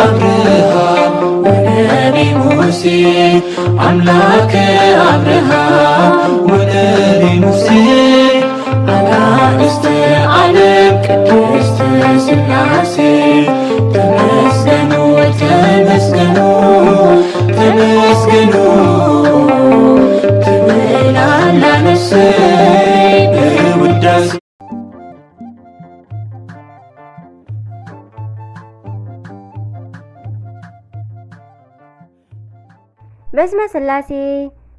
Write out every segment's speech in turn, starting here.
አብርሃም ወነቢ ሙሴ፣ አምላከ አብርሃም ወነቢ ሙሴ፣ አጋእዝተ ዓለም ቅድስት ሥላሴ፣ ተመስገኑ፣ ተመስገኑ፣ ተመስገኑ ትብል ኣላ ነፍሰይ በውዳሴ። በስመ ሥላሴ፣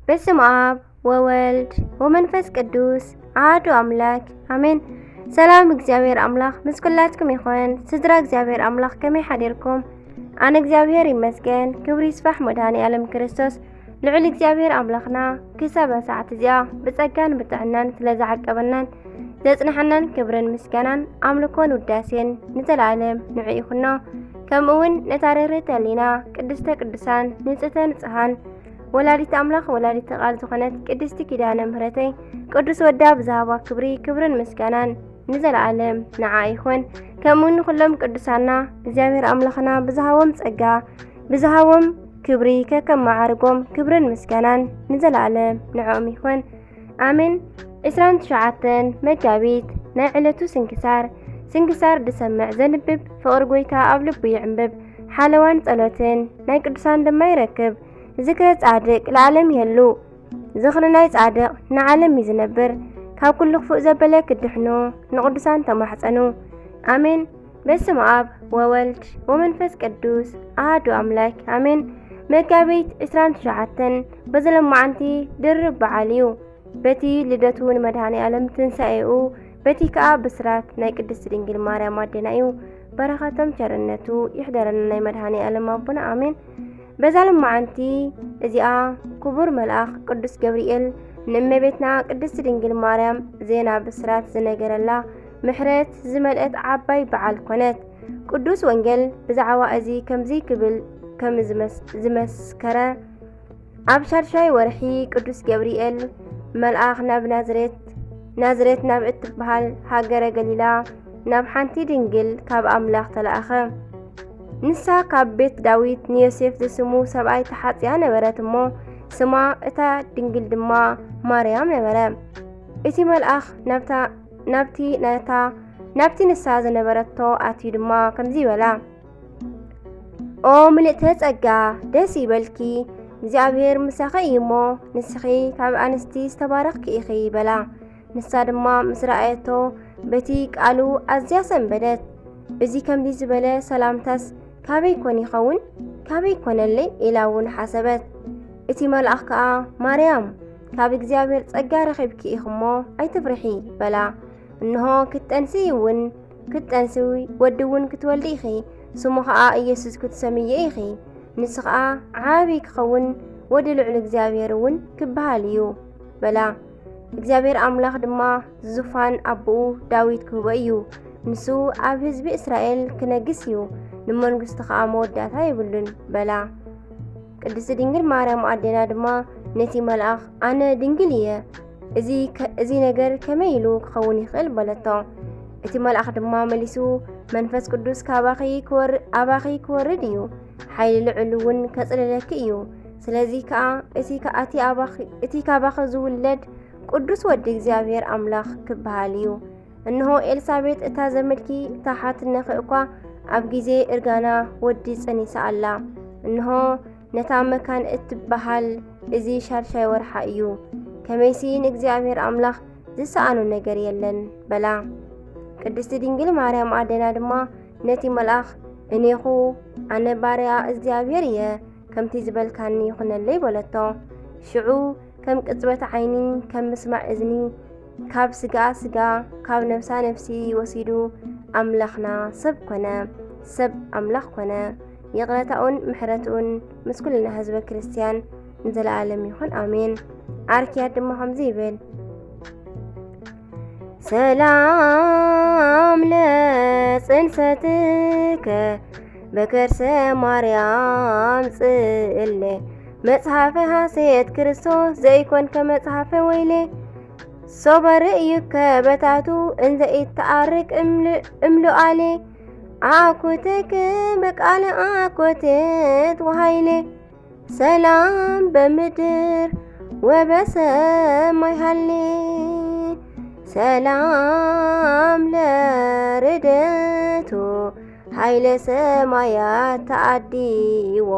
በስመ አብ ወወልድ ወመንፈስ ቅዱስ አሐዱ አምላክ አሜን። ሰላም እግዚኣብሔር ኣምላኽ ምስ ኩላትኩም ይኹን። ስድራ እግዚኣብሔር ኣምላኽ ከመይ ሓዲርኩም? ኣነ እግዚኣብሔር ይመስገን፣ ክብሪ ይስፋሕ መድኃኔ ዓለም ክርስቶስ። ልዑል እግዚኣብሔር ኣምላኽና ክሳብ ሰዓት እዚኣ ብጸጋን ብጥዕናን ስለ ዝዓቀበናን ዘጽንሐናን ክብርን ምስጋናን ኣምልኮን ውዳሴን ንዘለዓለም ንዑ ይኹኖ። ከምኡ እውን ነታ ርህርህቲ ህሊና ቅድስተ ቅዱሳን ንጽህተ ንጽሃን ወላዲት ኣምላኽ ወላዲት ቃል ዝኾነት ቅድስቲ ኪዳነ ምህረተይ ቅዱስ ወዳ ብዝሃባ ክብሪ ክብርን ምስጋናን ንዘለዓለም ንዓ ይኹን። ከምኡ ንኹሎም ቅዱሳና እግዚኣብሔር ኣምላኽና ብዝሃቦም ጸጋ ብዝሃቦም ክብሪ ከከም መዓርጎም ክብርን ምስጋናን ንዘለዓለም ንዕኦም ይኹን። ኣሜን። ዕስራን ትሽዓተን መጋቢት ናይ ዕለቱ ስንክሳር። ስንክሳር ዝሰምዕ ዘንብብ ፍቕሪ ጐይታ ኣብ ልቡ ይዕንብብ። ሓለዋን ጸሎትን ናይ ቅዱሳን ድማ ይረክብ። ዝክረ ጻድቅ ለዓለም ይህሉ። ዝኽሪ ናይ ጻድቕ ንዓለም እዩ ዝነብር። ካብ ኩሉ ክፉእ ዘበለ ክድሕኑ ንቕዱሳን ተማሕጸኑ። ኣሜን። በስመ ኣብ ወወልድ ወመንፈስ ቅዱስ ኣሐዱ ኣምላክ ኣሜን። መጋቢት ዕስራን ትሽዓተን በዚ ሎማዓንቲ ድርብ በዓል እዩ። በቲ ልደቱ ንመድኃኔ ዓለም ትንሣኤኡ፣ በቲ ከኣ ብስራት ናይ ቅድስት ድንግል ማርያም ኣዴና እዩ። በረኸቶም ቸርነቱ ይሕደረና ናይ መድኃኔ ዓለም ኣቦና ኣሜን። በዛ ሎማዓንቲ እዚኣ ክቡር መልኣኽ ቅዱስ ገብርኤል ንእመቤትና ቅድስት ድንግል ማርያም ዜና ብስራት ዝነገረላ ምሕረት ዝመልአት ዓባይ በዓል ኮነት። ቅዱስ ወንጌል ብዛዕባ እዚ ከምዚ ክብል ከም ዝመስ-፣ ዝመስከረ፣ ኣብ ሻድሻይ ወርሒ ቅዱስ ገብርኤል መልኣኽ ናብ ናዝሬት፣ ናዝሬት ናብ እትበሃል ሃገረ ገሊላ ናብ ሓንቲ ድንግል ካብ ኣምላኽ ተላእኸ። ንሳ ካብ ቤት ዳዊት ንዮሴፍ ዝስሙ ሰብኣይ ተሓጽያ ነበረት እሞ፣ ስማ እታ ድንግል ድማ ማርያም ነበረ። እቲ መልኣኽ ናብታ፣ ናብቲ ናታ፣ ናብቲ ንሳ ዝነበረቶ ኣትዩ ድማ ከምዚ በላ፣ ኦ ምልእተ ጸጋ፣ ደስ ይበልኪ፣ እግዚኣብሔር ምሳኺ እዩ እሞ፣ ንስኺ ካብ ኣንስቲ ዝተባረኽኪ ኢኺ በላ። ንሳ ድማ ምስ ረኣየቶ በቲ ቃሉ ኣዝያ ሰንበደት። እዚ ከምዚ ዝበለ ሰላምታስ ካበይ ኮን ይኸውን? ካበይ ኮነለይ? ኢላ እውን ሓሰበት። እቲ መልኣኽ ከኣ፣ ማርያም፣ ካብ እግዚኣብሔር ጸጋ ረኺብኪ ኢኺ እሞ ኣይትፍርሒ በላ። እንሆ ክትጠንሲ እውን፣ ክትጠንሲ ወዲ እውን ክትወልዲ ኢኺ፣ ስሙ ኸኣ ኢየሱስ ክትሰምዮ ኢኺ። ንሱ ኸኣ ዓቢ ክኸውን፣ ወዲ ልዑል እግዚኣብሔር እውን ክበሃል እዩ በላ። እግዚኣብሔር ኣምላኽ ድማ ዙፋን ኣቦኡ ዳዊት ክህቦ እዩ። ንሱ ኣብ ህዝቢ እስራኤል ክነግስ እዩ፣ ንመንግስቱ ኸኣ መወዳእታ የብሉን በላ። ቅድስቲ ድንግል ማርያም ኣዴና ድማ ነቲ መልኣኽ፣ ኣነ ድንግል እየ፣ እዚ ከ-፣ እዚ ነገር ከመይ ኢሉ ክኸውን ይኽእል? በለቶ። እቲ መልኣኽ ድማ መሊሱ፣ መንፈስ ቅዱስ ካባኺ ክወር-፣ ኣባኺ ክወርድ እዩ፣ ሓይሊ ልዑል እውን ከጽልለኪ እዩ። ስለዚ ከኣ እቲ ከ-፣ እቲ ኣባኺ፣ እቲ ካባኺ ዝውለድ ቅዱስ ወዲ እግዚኣብሔር ኣምላኽ ክበሃል እዩ። እንሆ ኤልሳቤጥ እታ ዘመድኪ እታ ሓትነኺ እኳ ኣብ ግዜ እርጋና ወዲ ጸኒሳ ኣላ። እንሆ ነታ መካን እትበሃል እዚ ሻድሻይ ወርሓ እዩ። ከመይሲ ንእግዚኣብሔር ኣምላኽ ዝሰኣኖ ነገር የለን በላ። ቅድስቲ ድንግል ማርያም ኣዴና ድማ ነቲ መልኣኽ፣ እኔኹ ኣነ ባርያ እግዚኣብሔር እየ፣ ከምቲ ዝበልካኒ ይኹነለይ በለቶ። ሽዑ ከም ቅጽበት ዓይኒ፣ ከም ምስማዕ እዝኒ፣ ካብ ስጋኣ ስጋ፣ ካብ ነፍሳ ነፍሲ ወሲዱ ኣምላኽና ሰብ ኮነ፣ ሰብ ኣምላኽ ኮነ። ይቕረታኡን ምሕረትኡን ምስ ኩልና ህዝበ ክርስትያን ንዘለኣለም ይኹን፣ ኣሜን። ዓርክያት ድማ ከምዚ ይብል፣ ሰላም ለጽንሰትከ በከርሰ ማርያም ጽእለ፣ መጽሓፈ ሐሴት ክርስቶስ ዘይኮንከ መጽሓፈ ወይሌ፣ ሶበ ርእዩከ በታቱ እንዘ ኢተዓርቅ እምል-፣ እምሉኣሌ፣ አኮተከ በቃለ አኮቴት ወኃይሌ ሰላም በምድር ወበሰማይ ሀሌ። ሰላም ለርደቱ ኃይለ ሰማያት ተአድይዎ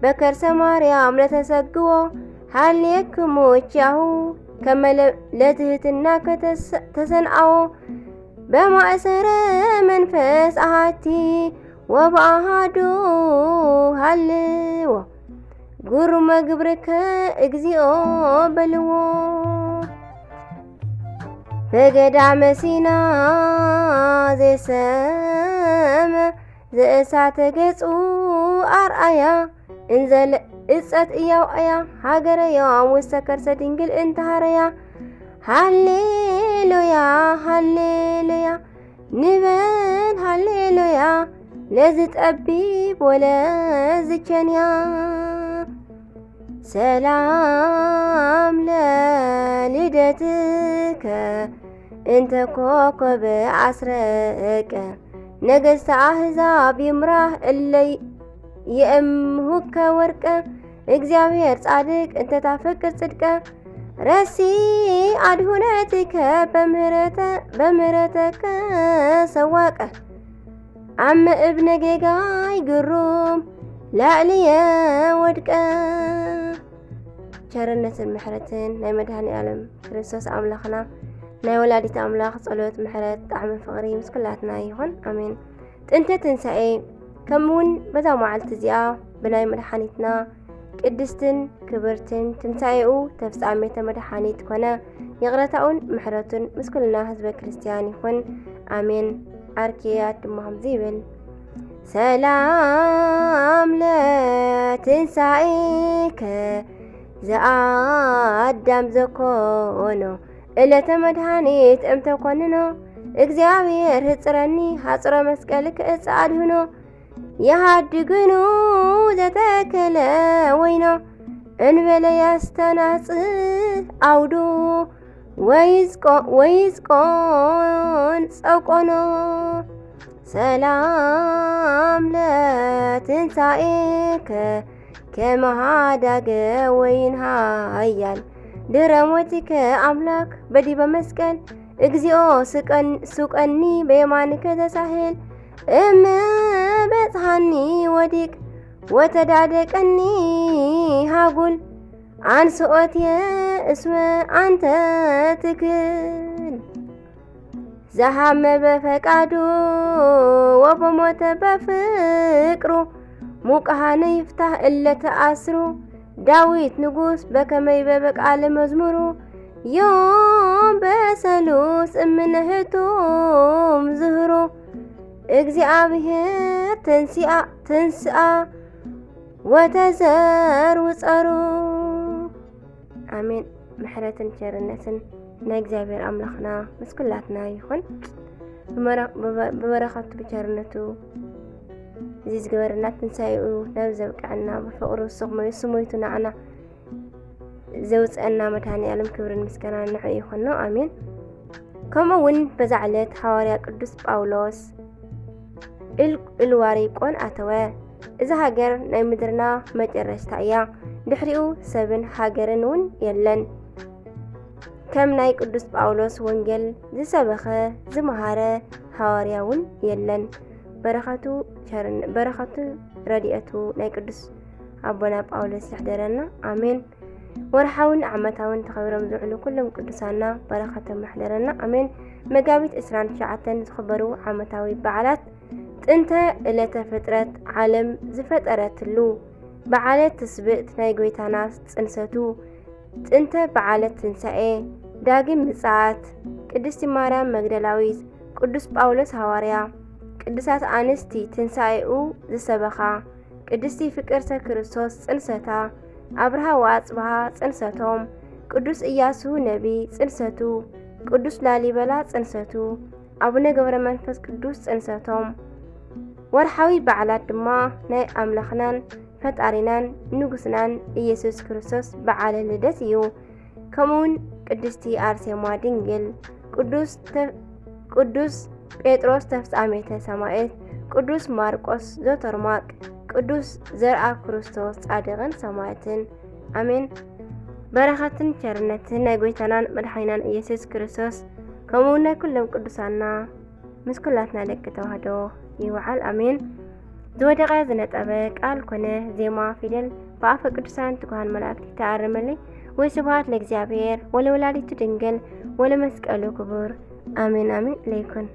በከርሰ ማርያም ለተሰግዎ ሀሌክሙ እኪያሁ ከመ ለትህትና ከተሰንአዎ በማእሰረ መንፈስ አሃቲ ወበአሃዱ ሃልዎ ግሩመ ግብርከ እግዚኦ በልዎ። በገዳመ ሲና ዘሰመ ዘእሳተ ገጹ አርአያ እንዘለ እጸት እያውአያ ሃገረዮም ውስተ ከርሰ ድንግል እንተሃረያ። ሃሌሉያ ሃሌሉያ ንበል ሃሌሉያ ለዝጠቢብ ወለዝቸንያ። ሰላም ለልደትከ እንተ ኮኮበ አስረቀ ነገስተ አህዛብ ይምራህ እለ የእምሁከ ወርቀ። እግዚኣብሔር ጻድቅ እንተ ታፈቅር ጽድቀ ረሲ አድሁነትከ በምህረተ በምህረተከ ሰዋቀ አመ እብነ ጌጋይ ግሩም ላዕልየ ወድቀ። ቸርነትን ምሕረትን ናይ መድኃኔ ዓለም ክርስቶስ ኣምላኽና ናይ ወላዲት ኣምላኽ ጸሎት ምሕረት ጣዕሚ ፍቕሪ ምስ ኩላትና ይኹን። ኣሜን። ጥንተ ትንሣኤ ከምኡውን በዛ መዓልቲ እዚኣ ብናይ መድኃኒትና ቅድስትን ክብርትን ትንሣኤኡ ተፍጻሜተ መድኃኒት ኮነ። ይቕረታኡን ምሕረቱን ምስ ኩልና ህዝበ ክርስቲያን ይኹን። ኣሜን። ኣርኬያት ድማ ከምዚ ይብል፣ ሰላም ለትንሣኤከ ዘአዳም ዘኮኖ ዕለተ መድኃኒት እምተኮንኖ፣ እግዚኣብሔር ህጽረኒ ሐጽሮ መስቀልከ እጽ አድህኖ። የሃድግኑ ዘተከለ ወይኖ እንበለ ያስተናጽ አውዱ ወይዝቆ-፣ ወይዝቆን ጸቆኖ። ሰላም ለትንሣኤከ ከመ ሃዳገ ወይን ሃያል ድረ ሞቲከ አምላክ በዲበ መስቀል እግዚኦ ስቀን-፣ ሱቀኒ በየማንከ ተሳሄል እመ በጽሐኒ ወዲቅ ወተዳደቀኒ ሃጉል አንስኦትየ እስመ አንተ ትክል። ዘሃመ በፈቃዱ ወበሞተ በፍቅሩ ሙቃሃነ ይፍታህ እለ ተአስሩ። ዳዊት ንጉስ በከመ ይቤ በቃለ መዝሙሩ ዮም በሰሉስ እምነ ህቱም ዝህሩ። እግዚኣብሔር ተንሲአ ተንስአ ወተዘር ውጸሩ። ኣሜን። ምሕረትን ቸርነትን ናይ እግዚኣብሔር ኣምላኽና ምስ ኩላትና ይኹን። ብመረ-፣ ብበ-፣ ብበረኸቱ ብቸርነቱ እዚ ዝገበረና ትንሳኤኡ ናብ ዘብቅዐና ብፍቕሩ ስቕ መሊሱ ሞይቱ ንዓና ዘውፅአና መድኃኔ ዓለም ክብርን ምስጋናን ንዕኡ ይኹኖ። ኣሜን። ከምኡ እውን በዛ ዕለት ሃዋርያ ቅዱስ ጳውሎስ እል-፣ እልዋሪቆን ኣተወ። እዛ ሃገር ናይ ምድርና መጨረሽታ እያ። ድሕሪኡ ሰብን ሃገርን እውን የለን። ከም ናይ ቅዱስ ጳውሎስ ወንጌል ዝሰበኸ ዝመሃረ ሃዋርያ እውን የለን። በረኸቱ ቸርን-፣ በረኸቱ ረድኤቱ ናይ ቅዱስ ኣቦና ጳውሎስ ይሕደረና። ኣሜን። ወርሓውን ዓመታውን ተኸቢሮም ዝውዕሉ ኩሎም ቅዱሳና በረኸቶም ይሕደረና። ኣሜን። መጋቢት ዕስራን ትሽዓተን ዝኽበሩ ዓመታዊ በዓላት፣ ጥንተ ዕለተ ፍጥረት ዓለም ዝፈጠረትሉ፣ በዓለ ትስብእት ናይ ጐይታና ጽንሰቱ፣ ጥንተ በዓለ ትንሳኤ፣ ዳግም ምጽኣት፣ ቅድስቲ ማርያም መግደላዊት፣ ቅዱስ ጳውሎስ ሃዋርያ፣ ቅዱሳት ኣንስቲ ትንሳኤኡ ዝሰበኻ፣ ቅድስቲ ፍቅርተ ክርስቶስ ጽንሰታ፣ ኣብርሃ ወኣጽብሃ ጽንሰቶም፣ ቅዱስ ኢያሱ ነቢ ጽንሰቱ፣ ቅዱስ ላሊበላ ጽንሰቱ፣ ኣቡነ ገብረ መንፈስ ቅዱስ ጽንሰቶም። ወርሓዊ በዓላት ድማ ናይ ኣምላኽናን ፈጣሪናን ንጉስናን ኢየሱስ ክርስቶስ በዓለ ልደት እዩ። ከምኡውን ቅድስቲ ኣርሴማ ድንግል፣ ቅዱስ ተ-፣ ቅዱስ ጴጥሮስ ተፍጻሜተ ሰማዕት፣ ቅዱስ ማርቆስ ዘተርማቅ፣ ቅዱስ ዘርኣ ክርስቶስ ጻድቕን ሰማዕትን። ኣሜን። በረኸትን ቸርነትን ናይ ጎይታናን መድሓኒናን ኢየሱስ ክርስቶስ ከምኡ ናይ ኩሎም ቅዱሳና ምስ ኩላትና ደቂ ተዋህዶ ይውዓል። ኣሜን። ዝወደቐ ዝነጠበ ቃል ኮነ ዜማ ፊደል ብኣፈ ቅዱሳን ትጉሃን መላእክቲ ተኣረመለይ። ወስብሐት ለእግዚኣብሔር ወለወላዲቱ ድንግል ወለመስቀሉ ክቡር። ኣሜን ኣሜን ለይኩን።